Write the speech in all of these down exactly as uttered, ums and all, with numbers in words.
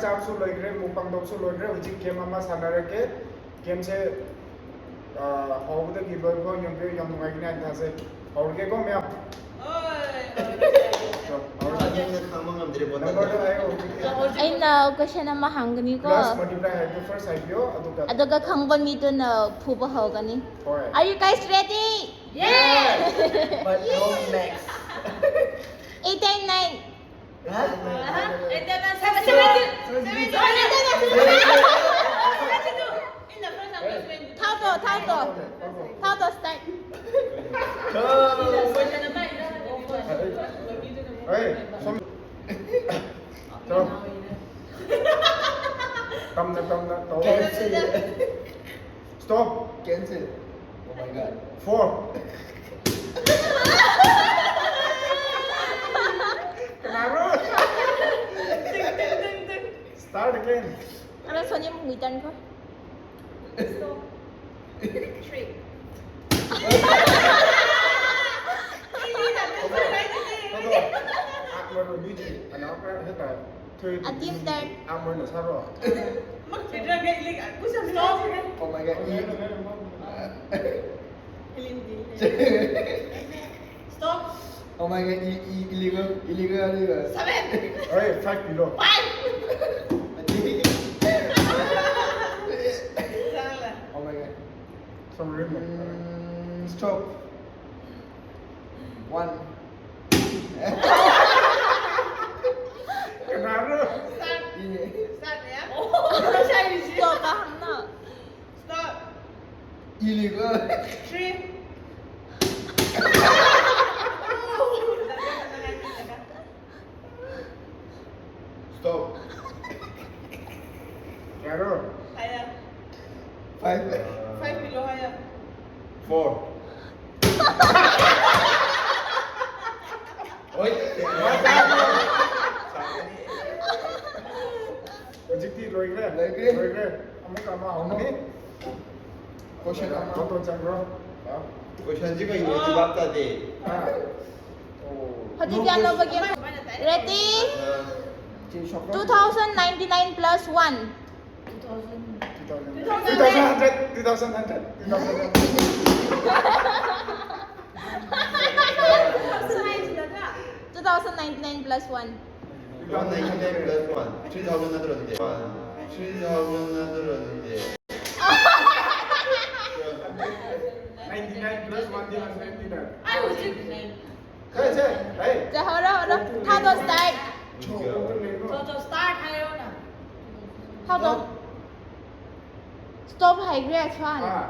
ꯆꯥꯕꯁꯨ ꯂꯣꯏꯈ꯭ꯔꯦ, ꯃꯨꯛꯕꯥꯡ ꯇꯧꯕꯁꯨ ꯂꯣꯏꯈ꯭ꯔꯦ꯫ ꯍꯧꯖꯤꯛ ꯒꯦꯝ ꯑꯃ ꯁꯥꯟꯅꯔꯒꯦ꯫ ꯒꯦꯝꯁꯦ, ꯑ, ꯍꯧꯕꯗꯒꯤ ꯂꯣꯏꯕ ꯐꯥꯎ ꯌꯦꯡꯕꯤꯌꯨ, ꯌꯥꯝ ꯅꯨꯡꯉꯥꯏꯒꯅꯤ ꯍꯥꯏꯅ ꯊꯥꯖꯩ꯫ ꯍꯧꯔꯒꯦꯀꯣ, ꯃꯌꯥꯝ? ꯍꯧꯔꯒꯦ꯫ ꯈꯥꯡꯕ ꯉꯝꯗ꯭ꯔꯦ, ꯕꯣꯇꯜꯗ꯫ ꯅꯝꯕꯔꯗꯣ ꯍꯥꯏꯌꯣ, ꯍꯧꯖꯤꯛꯇꯤ꯫ ꯑꯩꯅ ꯀꯣꯏꯁꯟ ꯑꯃ ꯍꯪꯒꯅꯤꯀꯣ꯫ ꯄ꯭ꯂꯁ ꯃꯜꯇꯤꯄ꯭ꯂꯥꯏ ꯍꯥꯏꯕꯗꯣ ꯐꯥꯔꯁ ꯍꯥꯏꯕꯤꯌꯣ, ꯑꯗꯨꯒ ꯑꯗꯨꯒ ꯈꯪꯕ ꯃꯤꯗꯨꯅ ꯐꯨꯕ ꯍꯧꯒꯅꯤ꯫ ꯍꯣꯏ꯫ Are you guys ready? Yes! But no next. Eight and nine. Huh? Thought, thought, thought. Thought, start. Hey, some. ꯇꯞꯅ, ꯇꯞꯅ ꯇꯧ꯫ Cancel. Stop. Cancel. Oh my God. Four. ꯀꯅꯥꯔꯣ? Start again. ꯑꯗꯣ ꯁꯣꯅꯤꯌꯥ ꯃꯨꯛ ꯃꯤꯇꯟ ꯈꯣ꯫ Stop. Three. ꯑꯗꯣ, ꯑꯥ, ꯃꯔꯨ ꯃꯤꯗꯤ ꯑꯅꯥꯎ ꯈꯔ ꯍꯦꯛꯇ ꯊꯣꯏ ꯑꯇꯤꯝ ꯇꯔ꯫ ꯑꯥ, ꯃꯣꯏꯅ ꯁꯥꯔꯣ꯫ ꯃꯛ ꯐꯤꯗꯔꯒ ꯏꯂꯤꯛ ꯀꯨꯁꯟ ꯁꯣ꯫ Oh my God. ꯏ-, ꯏꯂꯤꯟ ꯗꯤ꯫ Stop. Oh my God, i-, i-, illegal, illegal, illegal. Seven. Hey, five below. Five. Oh my God. Some room. Mm, stop. One. Start. Yeah. Start, yeah? Stop, ah, no. Stop. Illegal. Three. Stop. Claro. Higher. Five. Five below higher. Four. Oy, ꯍꯧꯖꯤꯛꯇꯤ ꯂꯣꯏꯈ꯭ꯔꯦ꯫ ꯂꯣꯏꯈ꯭ꯔꯦ꯫ ꯂꯣꯏꯈ꯭ꯔꯦ꯫ ꯑꯃꯨꯛꯀ ꯑꯃ ꯍꯧꯅꯤ꯫ Question ꯑꯃ꯫ ꯃꯇꯣꯟ ꯆꯪꯈ꯭ꯔꯣ꯫ ꯑ꯫ ꯀꯣꯏꯁꯟꯁꯤ ꯀꯩꯅꯣ? ꯚꯥꯞ ꯇꯥꯗꯦ꯫ ꯍꯧꯖꯤꯛꯇꯤ ꯑꯅꯧꯕꯒꯤ ready? ꯑ, Two thousand ninety nine plus one. Two thousand hundred, two thousand hundred, two thousand hundred. Two thousand ninety nine plus one. One ninety nine plus one. Three thousand ꯅꯠꯇ꯭ꯔꯣ ꯑꯗꯨꯗꯤ? Three thousand ꯅꯠꯇ꯭ꯔꯣ ꯑꯗꯨꯗꯤ? Ninety nine plus one ꯗꯤ one ninety nine. ꯑꯩ ꯍꯧꯖꯤꯛ ꯁꯦ, ꯁꯦ, ꯍꯦ. ꯁꯦ ꯍꯧꯔꯣ ꯍꯧꯔꯣ. ꯊꯥꯗꯣ start. ꯆꯣ, ꯑꯣꯄꯟ ꯂꯩꯕ꯭ꯔꯣ? ꯆꯣ ꯆꯣ start ꯍꯥꯏꯔꯣꯅ. ꯊꯥꯗꯣ. Stop ꯍꯥꯏꯈ꯭ꯔꯦ ꯁ꯭ꯋꯥꯟ. ꯑꯥ.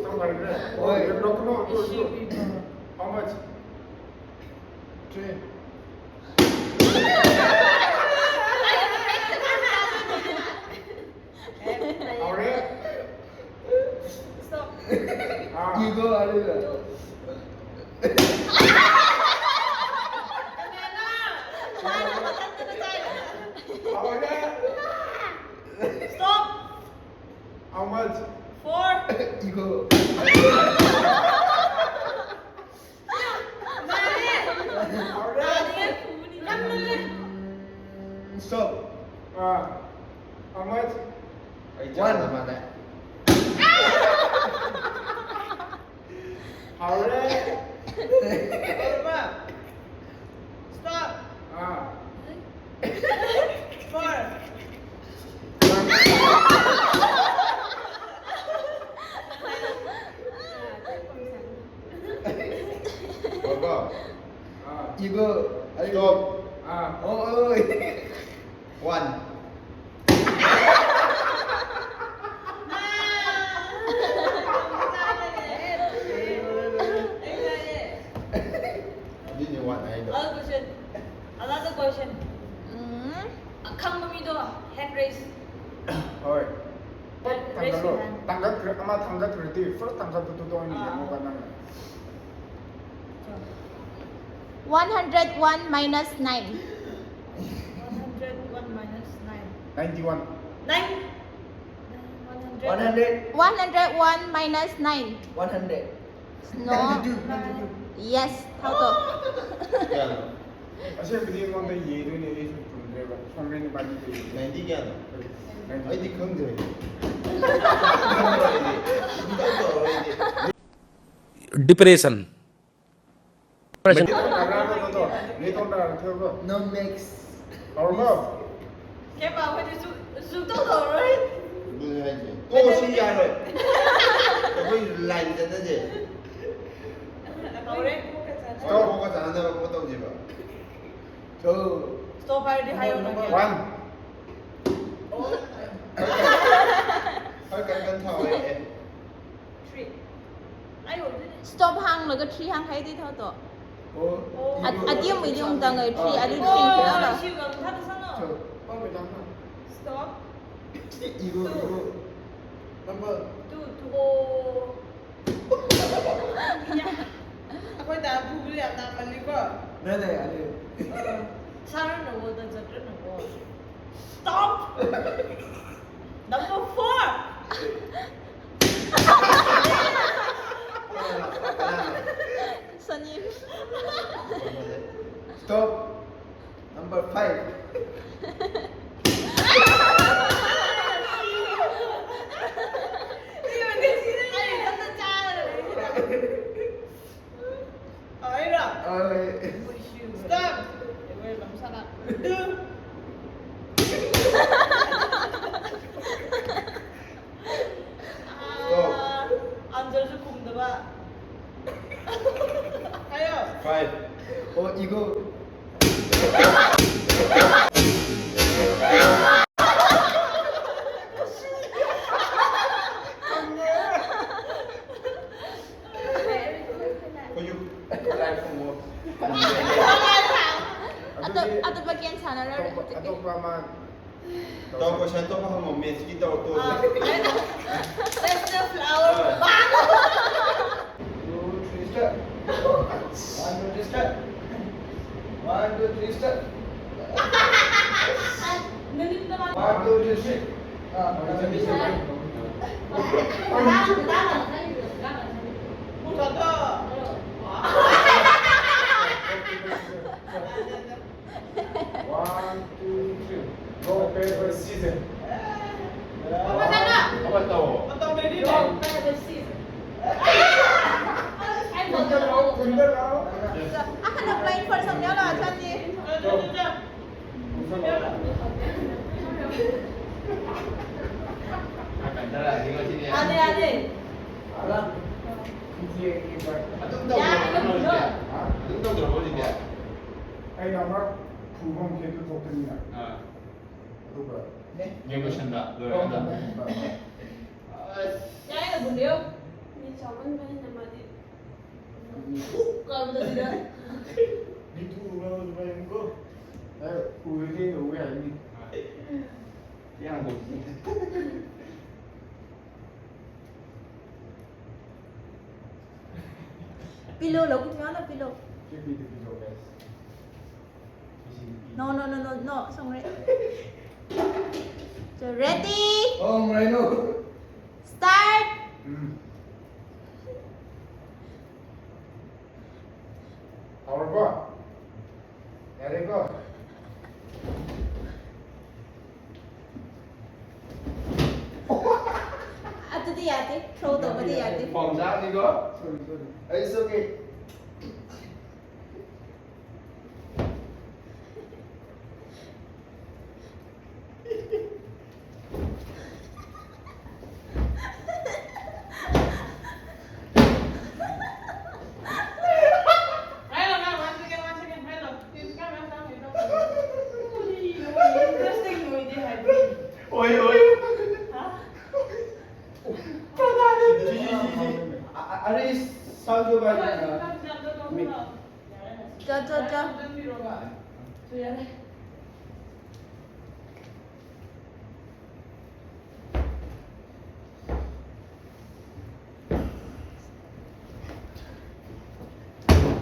Stop ꯍꯥꯏꯈ꯭ꯔꯦ? ꯍꯣꯏ. ꯂꯣꯛꯀꯅꯣ, ꯑꯗꯨ, ꯑꯗꯨ. How much? Three. ꯍꯧꯔꯦ? Stop. ꯑꯥ. Ego ꯑꯗꯨꯒ ꯍꯧꯔꯦ? Stop. How much? Four. Ego. ꯍꯧꯔꯦ? Stop. ꯑꯥ. How much? ꯑꯩ ꯆꯞ ꯃꯥꯟꯅꯩ꯫ ꯍꯧꯔꯦ? Stop. ꯑꯥ. Four. ꯉꯥꯏꯈꯣ꯫ ꯑꯥ. Ego. Stop. ꯑꯥ. Oh, oh. One. ꯑꯗꯨꯏꯅꯦ one ꯍꯥꯏꯗꯣ꯫ Another question. Another question. ꯑꯈꯪꯕ ꯃꯤꯗꯣ hand raise. ꯍꯣꯏ꯫ Raise your hand. ꯊꯥꯡꯒꯠꯈ꯭ꯔ-, ꯑꯃ ꯊꯥꯡꯒꯠꯈ꯭ꯔꯗꯤ first ꯊꯥꯡꯒꯠꯄꯗꯨꯗ ꯑꯣꯏꯅ ꯌꯦꯡꯉꯣꯕ ꯅꯪꯅ꯫ One hundred one minus nine. One hundred one minus nine. Ninety one. Nine. One hundred. One hundred one minus nine. One hundred. No. Yes, ꯊꯥꯎ ꯇꯣ꯫ ꯀꯌꯥꯅꯣ? ꯑꯁꯦꯡꯕꯗꯤ ꯑꯩꯉꯣꯟꯗ ꯌꯦꯗꯣꯏꯅꯦ, ꯑꯩꯁꯨ ꯆꯨꯝꯗ꯭ꯔꯦꯕ꯫ ꯁꯣꯝꯒꯤ ꯅꯨꯄꯥꯗꯤ ꯀꯩ? ꯅꯥꯏꯟꯇꯤ ꯀꯌꯥꯅꯣ? ꯑꯩꯗꯤ ꯈꯪꯗ꯭ꯔꯦ꯫ ꯈꯪꯗ꯭ꯔꯦ ꯑꯩꯗꯤ꯫ ꯁꯨꯡꯇꯧ ꯇꯧꯔꯔꯣꯏ ꯑꯩꯗꯤ꯫ Depression. ꯅꯦꯇꯣꯟ ꯅꯥꯒꯥ ꯅꯠꯇ꯭ꯔꯣ? ꯅꯦꯇꯣꯟ ꯅꯥꯒꯥ ꯅꯠꯇ꯭ꯔꯣ? No mix. ꯍꯧꯔꯕꯣ? ꯀꯦꯝ ꯑꯩꯈꯣꯏꯗꯤ ꯁꯨ ꯁꯨ ꯇꯧ ꯇꯧꯔꯣꯏ꯫ ꯑꯗꯨꯅꯦ ꯍꯥꯏꯁꯦ꯫ ꯇꯣꯛꯑꯣ, ꯁꯤ ꯌꯥꯔꯣꯏ꯫ ꯑꯩꯈꯣꯏ ꯂꯥꯏꯟ ꯆꯠꯅꯁꯦ꯫ ꯍꯧꯔꯦ꯫ ꯇꯣꯛꯑꯣ, ꯀꯣꯛꯀ ꯆꯥꯟꯅꯗꯕ ꯄꯣꯠ ꯇꯧꯁꯦꯕ꯫ Two. ꯁ꯭ꯇꯣꯞ ꯍꯥꯏꯔꯗꯤ ꯍꯥꯏꯌꯣ ꯅꯪ꯫ One. ꯈꯔ ꯀꯟ ꯀꯟ ꯊꯥꯎꯋꯦ꯫ Three. Stop ꯍꯥꯡꯂꯒ three ꯍꯥꯡ ꯍꯥꯏꯗꯤ ꯊꯧꯇꯣ꯫ Oh. ꯑꯇꯤꯌꯝ ꯏꯗꯤ ꯑꯃꯨꯛꯇꯪ three ꯑꯗꯤ three ꯊꯧꯇꯣ꯫ ꯏꯁꯤꯒ ꯃꯊꯛꯇ ꯁꯥꯟꯅ꯫ Two. Stop. Ego, ego. Number. Two two ꯑꯣ꯫ ꯑꯩꯈꯣꯏ ꯗꯥ ꯐꯨꯕꯗꯣ ꯌꯥꯝ ꯅꯥꯃꯜꯂꯤꯀꯣ꯫ ꯅꯠꯇꯦ, ꯑꯗꯨ. ꯁꯥꯔꯅꯀꯣ, ꯅꯪ ꯆꯠꯇ꯭ꯔꯅꯀꯣ꯫ Stop! Number four! ꯁꯅꯤ꯫ Stop. Number five. ꯑꯩꯔꯣ? Alright. Stop! Stop. ꯑꯟꯁꯔꯁꯨ ꯈꯨꯝꯗꯕ꯫ ꯍꯥꯏꯌꯣ꯫ Five. Oh, ego. ꯑꯩꯈꯣꯏꯁꯨ ꯂꯥꯏ ꯈꯨꯔꯨꯝꯃꯣ꯫ ꯑꯇꯣꯞ ꯑꯇꯣꯞꯄ ꯒꯦꯝ ꯁꯥꯟꯅꯔꯣꯏ ꯍꯧꯖꯤꯛꯇꯤ꯫ ꯑꯇꯣꯞꯄ ꯑꯃ ꯇꯧ, ꯀꯣꯏꯁꯟ ꯑꯇꯣꯞꯄ ꯍꯪꯉꯣ, ꯃꯦꯠꯁꯀꯤ ꯇꯧꯔꯛꯇꯣ꯫ Let's the flower. Two, three, start. One, two, three, start. One, two, three, start. One, two, three, start. Ah, one, two, three, start. ꯑꯍꯟꯅ blind person ꯌꯥꯎꯔ ꯆꯠꯂꯤ꯫ ꯌꯥꯗꯦ, ꯌꯥꯗꯦ꯫ ꯑꯗꯨꯝ ꯇꯧꯗ꯭ꯔꯕꯣ ꯍꯧꯖꯤꯛꯇꯤ? ꯑꯗꯨꯝ ꯇꯧꯗ꯭ꯔꯕꯣ ꯍꯧꯖꯤꯛꯇꯤ? ꯑꯩꯅ ꯑꯃ ꯐꯨꯕ ꯑꯃ ꯈꯦꯠꯇ ꯊꯣꯛꯄꯅꯤꯅ꯫ ꯑꯥ꯫ ꯑꯗꯨꯒ ꯒꯦꯝ ꯂꯣꯏꯁꯟꯕ ꯂꯣꯏꯔꯀꯥꯟꯗ꯫ ꯑꯁ꯫ ꯌꯥꯏꯅ ꯕꯨꯂꯤꯌꯣ꯫ ꯃꯤ ꯆꯥꯎꯃꯟꯕꯅꯤꯅ ꯃꯥꯗꯤ꯫ ꯀꯔꯝꯗ ꯁꯤꯗ? ꯃꯤ ꯊꯨꯔꯨꯔ ꯑꯗꯨꯃꯥꯏꯅꯀꯣ꯫ ꯑꯦ, ꯎꯔꯗꯤ ꯎꯕ ꯌꯥꯏꯅꯤ꯫ ꯌꯥꯝ ꯀꯧꯁꯤ꯫ Pillow ꯂꯧ, ꯀꯨꯝꯌꯥꯅ pillow꯫ ꯄꯤꯕꯤꯗꯨ ꯄꯤꯔꯣ, guys꯫ No, no, no, no, no, ꯁꯣꯝꯔꯦ꯫ So, ready? Oh, Rhino. Start! ꯎꯝ꯫ ꯍꯧꯔꯕꯣ? ꯌꯥꯔꯦꯀꯣ? ꯑꯗꯨꯗꯤ ꯌꯥꯗꯦ, throw ꯇꯧꯕꯗꯤ ꯌꯥꯗꯦ꯫ Phone ꯆꯥꯅꯤꯀꯣ? Sorry, sorry. It's okay. Interesting ꯑꯣꯏꯗꯦ ꯍꯥꯏꯕꯅꯤ꯫ ꯑꯣꯏ, ꯑꯣꯏ꯫ ꯍꯥ? ꯁꯤ, ꯁꯤ, ꯁꯤ, ꯁꯤ꯫ ꯑ-, ꯑ-, ꯑꯔꯦ, ꯁꯥꯎꯗ ꯚꯥꯏ꯫ ꯍꯣꯏ, ꯁꯤ ꯆꯠ, ꯆꯠ, ꯆꯠ, ꯆꯠ꯫ ꯆꯠ, ꯆꯠ, ꯆꯠ꯫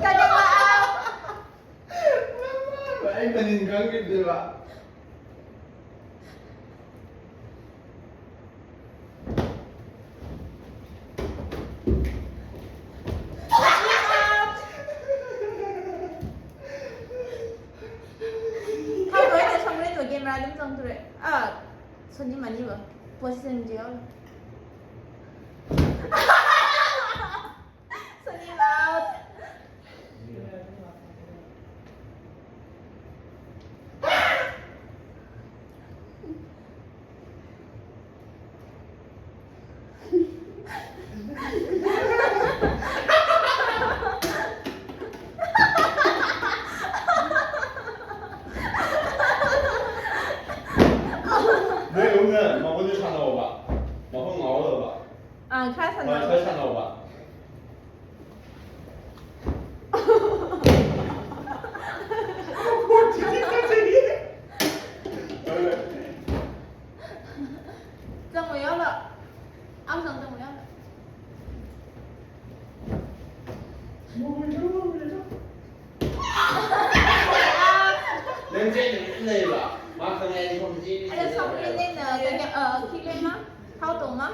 ꯆꯠ, ꯆꯠ꯫ ꯑꯩ ꯃꯅꯤꯟ ꯈꯪꯈꯤꯗꯦꯕ꯫ ꯈꯪꯗ꯭ꯔꯣ? ꯑꯩꯅ ꯁꯝꯕ꯭ꯔꯩꯗꯣ camera ꯑꯗꯨꯝ ꯆꯪꯗ꯭ꯔꯦ꯫ ꯑꯥ, ꯁꯣꯅꯤ ꯃꯥꯅꯤꯕ꯫ Position ꯁꯦ ꯌꯥꯎꯔꯣ꯫ ꯁꯣꯅꯤ out꯫ ꯅꯪ ꯆꯦꯟꯗꯕꯤ ꯑꯗꯨꯝ ꯂꯩꯕ? ꯃꯥ ꯈꯪꯉꯦ, ꯑꯩ ꯁꯣꯝꯗ ꯆꯦꯟꯕꯤ ꯑꯗꯣ ꯆꯦꯟꯕꯤ ꯁꯣꯝꯒꯤ ꯂꯩꯕ꯫ ꯅꯪꯅ ꯀꯩꯅꯣ, ꯑ, ꯈꯤꯂꯦꯃ? ꯍꯥꯎ ꯇꯣꯃ?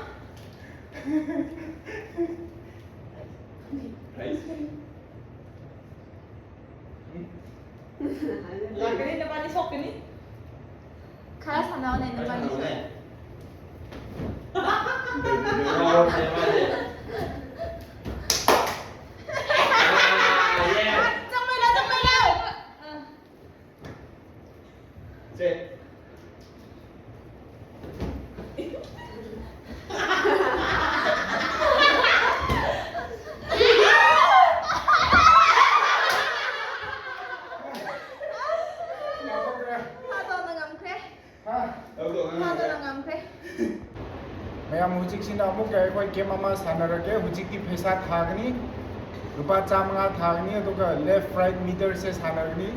ꯂꯥꯛꯀꯅꯤ, ꯅꯕꯥꯅꯤ ꯁꯣꯛꯀꯅꯤ꯫ ꯈꯔ ꯁꯥꯟꯅꯧꯅꯦ, ꯅꯕꯥꯅꯤꯁꯨ꯫ ꯉꯥꯎꯔꯕꯅꯦ ꯃꯥꯗꯤ꯫ ꯆꯪꯕꯩ ꯂꯥꯎ, ꯆꯪꯕꯩ ꯂꯥꯎ꯫ ꯁꯦ꯫ ꯃꯥꯗꯣꯅ ꯉꯝꯈ꯭ꯔꯦ꯫ ꯍꯥ? ꯃꯥꯗꯣꯅ ꯉꯝꯈ꯭ꯔꯦ꯫ ꯃꯌꯥꯝ, ꯍꯧꯖꯤꯛꯁꯤꯅ ꯑꯃꯨꯛꯀ ꯑꯩꯈꯣꯏ ꯒꯦꯝ ꯑꯃ ꯁꯥꯟꯅꯔꯒꯦ꯫ ꯍꯧꯖꯤꯛꯇꯤ ꯄꯩꯁꯥ ꯊꯥꯒꯅꯤ꯫ ꯂꯨꯄꯥ ꯆꯥꯃꯉꯥ ꯊꯥꯒꯅꯤ, ꯑꯗꯨꯒ ꯂꯦꯐ ꯔꯥꯏꯠ ꯃꯤꯇꯔꯁꯦ ꯁꯥꯟꯅꯒꯅꯤ꯫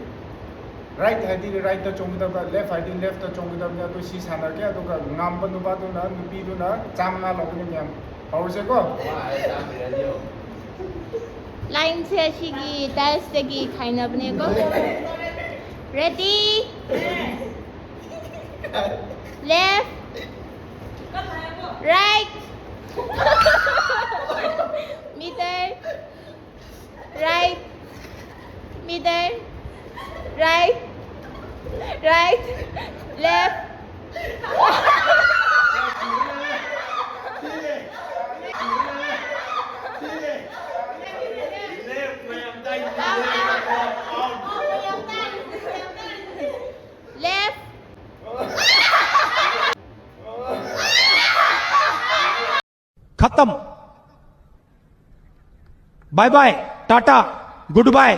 ꯔꯥꯏꯠ ꯍꯥꯏꯗꯤ ꯔꯥꯏꯠꯇ ꯆꯣꯡꯒꯗꯕ, ꯂꯦꯐ ꯍꯥꯏꯗꯤ ꯂꯦꯐꯇ ꯆꯣꯡꯒꯗꯕꯅꯤ꯫ ꯑꯗꯨ ꯁꯤ ꯁꯥꯟꯅꯔꯒꯦ, ꯑꯗꯨꯒ ꯉꯝꯕ ꯅꯨꯄꯥꯗꯨꯅ, ꯅꯨꯄꯤꯗꯨꯅ ꯆꯥꯃꯉꯥ ꯂꯧꯒꯅꯤ ꯃꯌꯥꯝ꯫ ꯍꯧꯔꯁꯦꯀꯣ? ꯂꯥꯏꯟꯁꯦ ꯑꯁꯤꯒꯤ ꯇꯥꯏꯜꯁꯇꯒꯤ ꯈꯥꯏꯅꯕꯅꯦꯀꯣ꯫ Ready? Left, right, middle, right, middle, right, right, left. Left. खत्म। Bye bye, tata, good bye.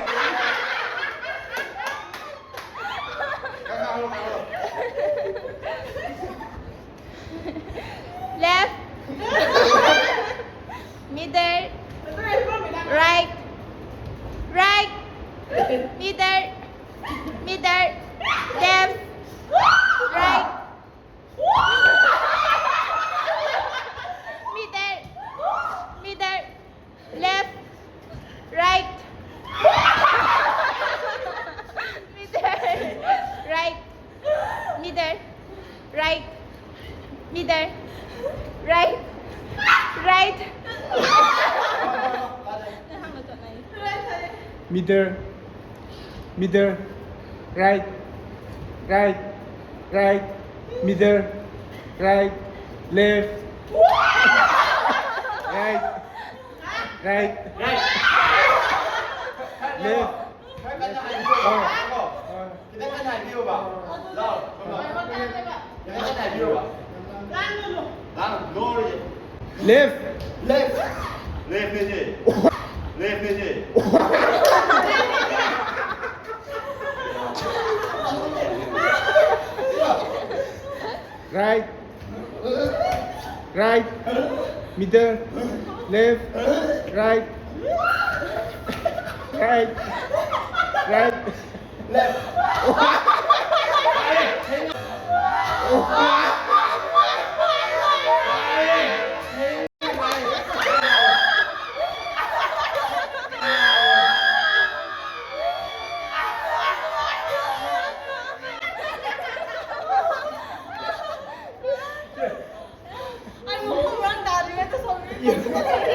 Left. Middle. Right. Right. Middle. Middle. Left. Right. Middle. Middle. Left. Right. Middle, middle, right, right, right, middle, right, left, right, right, left. ꯈꯔ ꯀꯟꯅ ꯍꯥꯏꯕꯤꯌꯣꯕ꯫ ꯈꯤꯇꯪ ꯀꯟꯅ ꯍꯥꯏꯕꯤꯌꯣꯕ꯫ ꯂꯥꯎ, ꯁꯣꯝꯗ꯫ ꯈꯤꯇꯪ ꯀꯟꯅ ꯍꯥꯏꯕꯤꯌꯣꯕ꯫ ꯂꯥꯡꯒꯅꯨ꯫ ꯂꯥꯡ-, ꯅꯣꯔꯤ꯫ Left. Left. Left ꯅꯦ ꯁꯤ꯫ Left ꯅꯦ ꯁꯤ꯫ Right. Right. Middle. Left. Right. Right. Right. ꯑꯩ ꯃꯈꯣꯡ ꯃꯔꯥꯡ ꯇꯥꯗ꯭ꯔꯤꯉꯩꯗ ꯁꯥꯎꯅꯤꯡꯉꯦ꯫